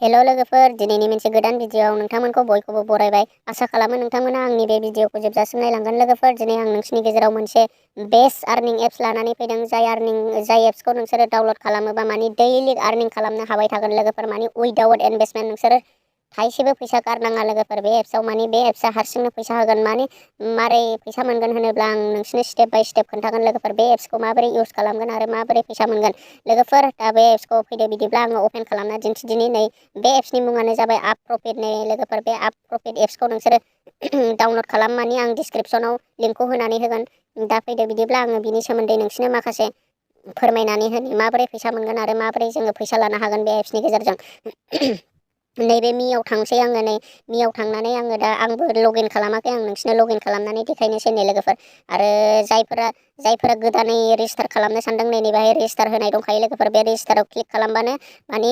हेल' लोगोफोर, दिनैनि मोनसे गोदान भिडिअआव नोंथांमोनखौ बयखौबो बरायबाय। आसा खालामो नोंथांमोना आंनि बे भिडिअखौ जोबजासिम नायलांगोन। लोगोफोर, दिनै आं नोंसिनि गेजेराव मोनसे बेस्ट आर्निं एप्स लानानै फैदों। जाय एप्सखौ नोंसोरो डाउनलड खालामोबा माने दैलि आर्निं खालामनो हाबाय थागोन लोगोफोर। माने उइदाउट इनभेस्टमेन्ट नोंसोरो थाइसेबो फैसा गारनाङा लोगोफोर। बे एप्सआव माने बे एप्सआ हारसिंनो फैसा होगोन। माने मारै फैसा मोनगोन होनोब्ला आं नोंसिनो स्टेप बाय स्टेप खोन्थागोन लोगोफोर। बे एप्सखौ माबोरै इउज खालामगोन आरो माबोरै फैसा मोनगोन लोगोफोर। दा बे एप्सखौ फैदो बिदिब्ला आङो अपेन खालामना दिन्थिदिनि। नै बे एप्सनि मुङानो जाबाय आप प्रफिट। नै लोगोफोर, बे आप प्रफिट एप्सखौ नोंसोरो डाउनलड खालाम। माने आं डिसक्रिपसनाव लिंकखौ होनानै होगोन। दा फैदो बिदिब्ला आङो बिनि सोमोन्दै नोंसिनो माखासे फोरमायनानै होनि माबोरै फैसा मोनगोन आरो माबोरै जोङो फैसा लानो हागोन बे एप्सनि गेजेरजों। नैबे मिआव थांसै आङो। नै मिआव थांनानै आङो दा आंबो लगइन खालामाखै। आं नोंसिनो लगइन खालामनानै देखायनोसै नै लोगोफोर। आरो जायफोरा गोदानै रेजिस्टार खालामनो सानदों, नै बेहाय रेजिस्टार होनाय दंखायो लोगोफोर। बे रेजिस्टाराव क्लिक खालामबानो माने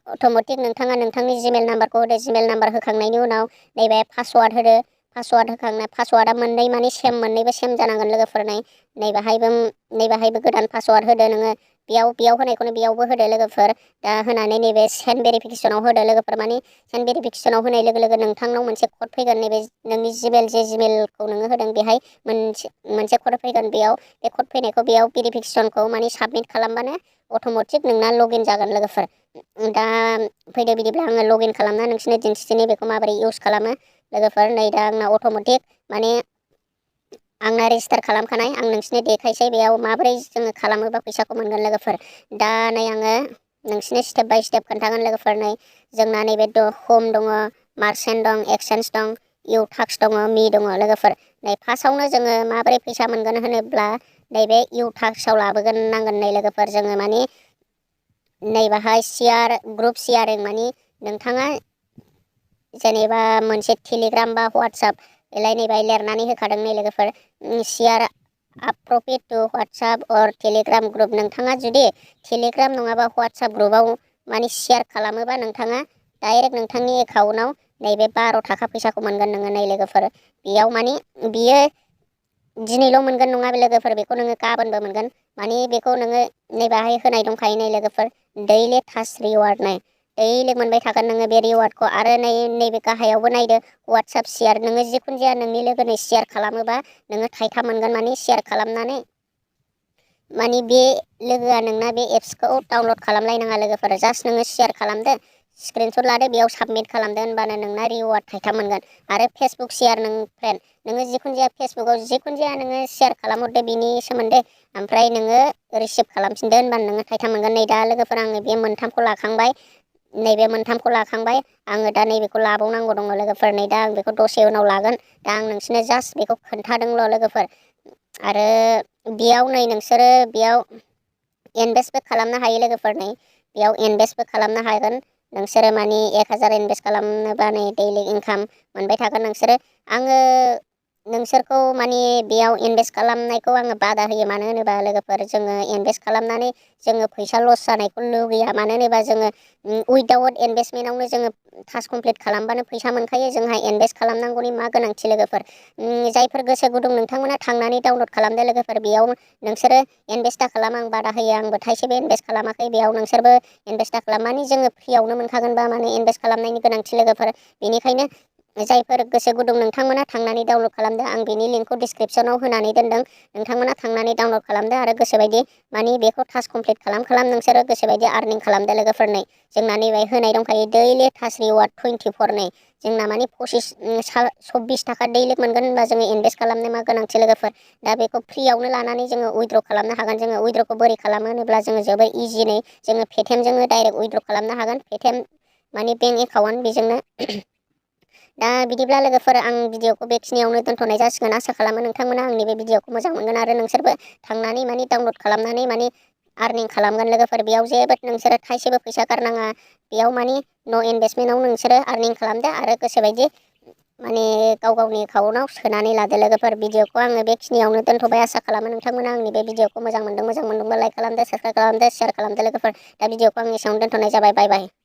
अट'मेटिक नोंथाङा नोंथांनि जिमेल नाम्बारखौ होदो। जिमेल नाम्बार होखांनायनि उनाव नैबे पासवार्ड होदो। पासवार्डआ मोननै माने मोननैबो सेम जानांगोन लोगोफोर। नैबाहायबो गोदान पासवार्ड होदो नोङो। बेयाव होनायखौनो बेयावबो होदो लोगोफोर। दा होनानै नैबे सेन्ड भेरिफिकेसनाव होदो लोगोफोर। माने सेन्ड भेरिफिकेसनाव होनाय लोगो लोगो नोंथांनाव मोनसे कड फैगोन। नैबे नोंनि जिमेलखौ नोङो होदों बेहाय मोनसे कड फैगोन। बेयाव बे कड फैनायखौ बेयाव भेरिफिकेसनखौ माने साबमिट खालामबानो अट'मेटिक नोंना लगइन जागोन लोगोफोर। दा फैदो बिदिब्ला आङो लगइन खालामना नोंसिनो दिन्थिदिनि बेखौ माबोरै इउज खालामो लोगोफोर। नै दा आंना अट'मेटिक माने आंना रेजिस्टार खालामखानाय। आं नोंसिनो देखायसै बेयाव माबोरै जोङो खालामोबा फैसाखौ मोनगोन लोगोफोर। दा नै आङो नोंसिनो स्टेप बाय स्टेप खोन्थागोन लोगोफोर। नै जोंना नैबे हम दङ, मार्चेन्ट दं, एक्सचेन्ज दं, इउ टाक्स दङ, मि दङ लोगोफोर। नै फार्स्टआवनो जोङो माबोरै फैसा मोनगोन होनोब्ला नैबे इउ टाक्सआव लाबोगोन नांगोन। नै लोगोफोर, जोङो माने नैबाहाय ग्रुप शेयारिं माने नोंथाङा जेनेबा मोनसे टेलिग्राम बा वाट्सएप बेलाय नैबाय लिरनानै होखादों नै लोगोफोर। शेयार आप प्रफिट टु वाट्सएप अर टेलिग्राम ग्रुप। नोंथाङा जुदि टेलिग्राम नङाबा वाट्सएप ग्रुपआव माने शेयार खालामोबा नोंथाङा डाइरेक्ट नोंथांनि एकाउन्टाव नैबे 12 थाखा फैसाखौ मोनगोन नोङो। नै लोगोफोर, बेयाव माने बियो दिनैल' मोनगोन नङा लोगोफोर। बेखौ नोङो गाबोनबो मोनगोन। माने बेखौ नोङो नैबाहाय होनाय दंखायो नै लोगोफोर, दैलि टास्क रिवार्ड। नै दैलिग मोनबाय थागोन नोङो बे रिवार्डखौ। आरो नैबे गाहायावबो नायदो वाट्सएप शेयार। नोङो जिखुनु जाया नोंनि लोगोनो शेयार खालामोबा नोङो थाइथाम मोनगोन। माने शेयार खालामनानै माने बे लोगोआ नोंना बे एप्सखौ डाउनलड खालामलायनाङा लोगोफोर। जास्ट नोङो शेयार खालामदो, स्क्रिनसट लादो, बेयाव साबमिट खालामदो, होनबानो नोंना रिवार्ड थाइथाम मोनगोन। आरो फेसबुक शेयार नों फ्रेन्ड, नोङो जिखुनु जाया फेसबुकाव जिखुनु जाया नोङो शेयार खालामहरदो बिनि सोमोन्दै। ओमफ्राय नोङो रिसिभ खालामफिनदो, होनबानो नोङो थाइथाम मोनगोन। नै दा लोगोफोर आङो बे मोनथामखौ लाखांबाय। नैबे मोनथामखौ लाखांबाय। आङो दा नैबेखौ लाबावनांगौ दङ लोगोफोर। नै दा आं बेखौ दसे उनाव लागोन। दा आं नोंसिनो जास्ट बेखौ खोन्थादोंल' लोगोफोर। आरो बेयाव नै नोंसोरो बेयाव इनभेस्टबो खालामनो हायो लोगोफोर। नै बेयाव इनभेस्टबो खालामनो हागोन। नोंसोरो माने 1000 इनभेस्ट खालामनोबा नै दैलि इनकाम मोनबाय थागोन नोंसोरो। आङो नोंसोरखौ माने बेयाव इनभेस्ट खालामनायखौ आङो बादा होयो। मानो होनोबा लोगोफोर, जोङो इनभेस्ट खालामनानै जोङो फैसा लस जानायखौ लुगैया। मानो होनोबा जोङो उइदाउट इनभेस्टमेन्टावनो जोङो टास्क कमप्लिट खालामबानो फैसा मोनखायो। जोंहा इनभेस्ट खालामनांगौनि मा गोनांथि लोगोफोर। जायफोर गोसो गुदुं नोंथांमोना थांनानै डाउनलड खालामदो लोगोफोर। बेयाव नोंसोरो इनभेस्ट दा खालाम, आं बादा होयो। आंबो थाइसेबो इनभेस्ट खालामाखै बेयाव। नोंसोरबो इनभेस्ट दा खालाम। माने जोङो फ्रियावनो मोनखागोनबा माने इनभेस्ट खालामनायनि गोनांथि लोगोफोर। बेनिखायनो जायफोर गोसो गुदुं नोंथांमोना थांनानै डाउनलड खालामदो। आं बेनि लिंकखौ डिसक्रिपसनाव होनानै दोनदों। नोंथांमोना थांनानै डाउनलड खालामदो आरो गोसोबायदि माने बेखौ टास्क कमप्लिट खालाम नोंसोरो गोसोबायदि आर्निं खालामदो लोगोफोर। नै जोंना नैबे होनाय दंखायो दैलि टास्क रिवार्ड 24। नै जोंना माने 24 थाखा दैलिग मोनगोन। होनबा जोङो इनभेस्ट खालामनो मा गोनांथि लोगोफोर। दा बेखौ फ्रियावनो लानानै जोङो उइद्र' खालामनो हागोन। जोङो उइद्र'खौ बोरै खालामो होनोब्ला जोङो जोबोर इजियै जोङो पेटिएमजोंनो डाइरेक्ट उइद्र' खालामनो हागोन। पेटिएम माने बेंक एकाउन्ट बेजोंनो। दा बिदिब्ला लोगोफोर, आं भिडिअखौ बेखिनियावनो दोनथ'नाय जासिगोन। आसा खालामो नोंथांमोना आंनि बे भिडिअखौ मोजां मोनगोन आरो नोंसोरबो थांनानै माने डाउनलड खालामनानै माने आर्निं खालामगोन लोगोफोर। बेयाव जेबो नोंसोरो थाइसेबो फैसा गारनाङा। बेयाव माने न' इनभेस्टमेन्टाव नोंसोरो आर्निं खालामदो आरो गोसोबायदि माने गाव गावनि एकाउन्टाव सोनानै लादो लोगोफोर। भिडिअखौ आङो बेखिनियावनो दोनथ'बाय। आसा खालामो नोंथांमोना आंनि बे भिडिअखौ मोजां मोनदोंबा लाइक खालामदो, साबसक्राइब खालामदो, शेयार खालामदो लोगोफोर। दा भिडिअखौ आं एसेयावनो दोनथ'नाय जाबाय। बाय बाय।